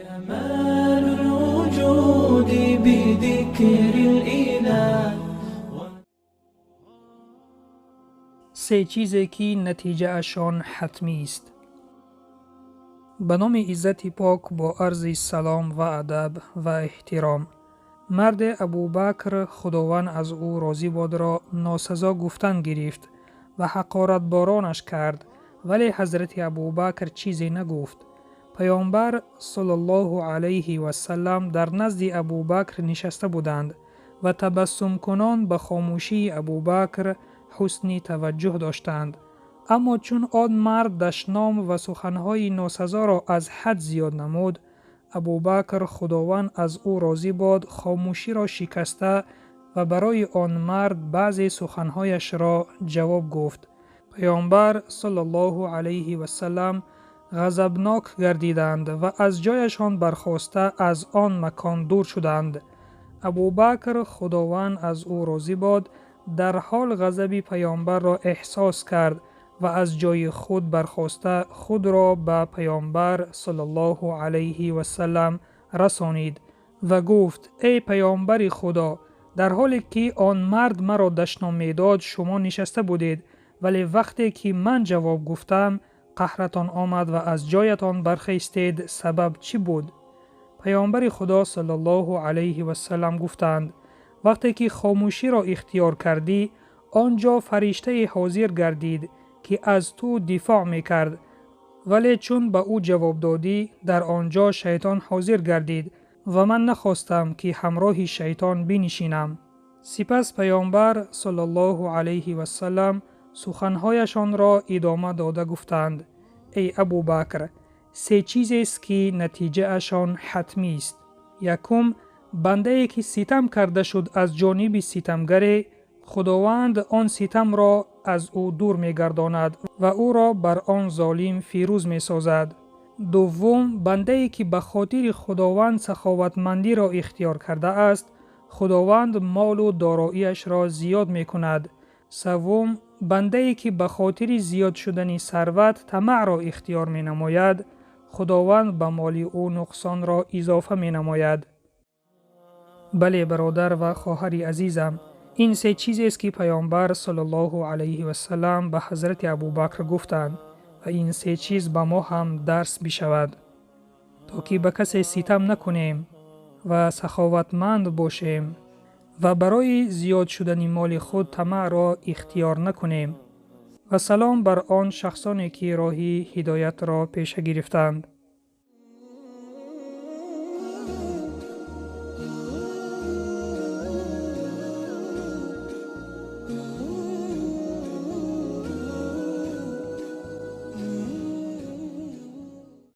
جمال الوجود بذكر الإله. Се чизе ки натиҷаашон ҳатмӣ аст. Ба номи Иззати Пок, бо арзи салом ва адаб ва эҳтиром. Марде Абубакр, Худованд аз ӯ розӣ бодро, носазо гуфтан гирифт ва ҳақоратборонаш кард, вале ҳазрати Абубакр чизе нагуфт. Паёмбар саллаллоҳу алайҳи васаллам дар назди Абубакр нишаста буданд ва табассумкунон ба хомӯшии Абубакр ҳусни таваҷҷӯҳ доштанд. Аммо чун он мард дашном ва суханҳои носазоро аз ҳад зиёд намуд, Абубакр, Худованд аз ӯ розӣ бод, хомӯширо шикаста ва барои он мард баъзе суханҳояшро ҷавоб гуфт. Паёмбар саллаллоҳу алайҳи васаллам ғазабнок гардиданд ва аз ҷояшон бархоста аз он макон дур шуданд. Абубакр, Худованд аз ӯ розӣ бод, дар ҳол ғазаби паёмбарро эҳсос кард ва аз ҷои худ бархоста худро ба паёмбар саллаллоҳу алайҳи васаллам расонид ва гуфт: эй паёмбари Худо, дар ҳоле ки он мард маро дашном медод, шумо нишаста будед, вале вақте ки ман ҷавоб гуфтам, қаҳратон омад ва аз ҷоятон бархестед. Сабаб чӣ буд? Паёмбари Худо саллаллоҳу алайҳи васаллам гуфтанд: вақте ки хомӯширо ихтиёр кардӣ, он ҷо фариштае ҳозир гардид, ки аз ту дифоъ мекард, вале чун ба ӯ ҷавоб додӣ, дар он ҷо шайтон ҳозир гардид ва ман нахостам, ки ҳамроҳи шайтон бинишинам. Сипас паёмбар саллаллоҳу алайҳи васаллам суханҳояшонро идома дода гуфтанд: эй Абубакр, се чизест, ки натиҷаашон ҳатмист. Якум, бандае ки ситам карда шуд аз ҷониби ситамгаре, Худованд он ситамро аз ӯ дур мегардонад ва ӯро бар он золим фирӯз месозад. Дуввум, бандае ки ба хотири Худованд саховатмандиро ихтиёр кардааст, Худованд молу дороиашро зиёд мекунад. Севум, бандае ки ба хотири зиёд шудани сарват тамаъро ихтиёр менамояд, Худованд ба моли ӯ нуқсонро изофа менамояд. Бале, бародар ва хоҳари азизам, ин се чизест, ки паёмбар саллаллоҳу алайҳи васаллам ба ҳазрати Абубакр гуфтанд ва ин се чиз ба мо ҳам дарс бишавад, то ки ба касе ситам накунем ва саховатманд бошем ва барои зиёд шудани моли худ тамаъро ихтиёр накунем. Ва салом бар он шахсоне, ки роҳи ҳидоятро пеша гирифтанд.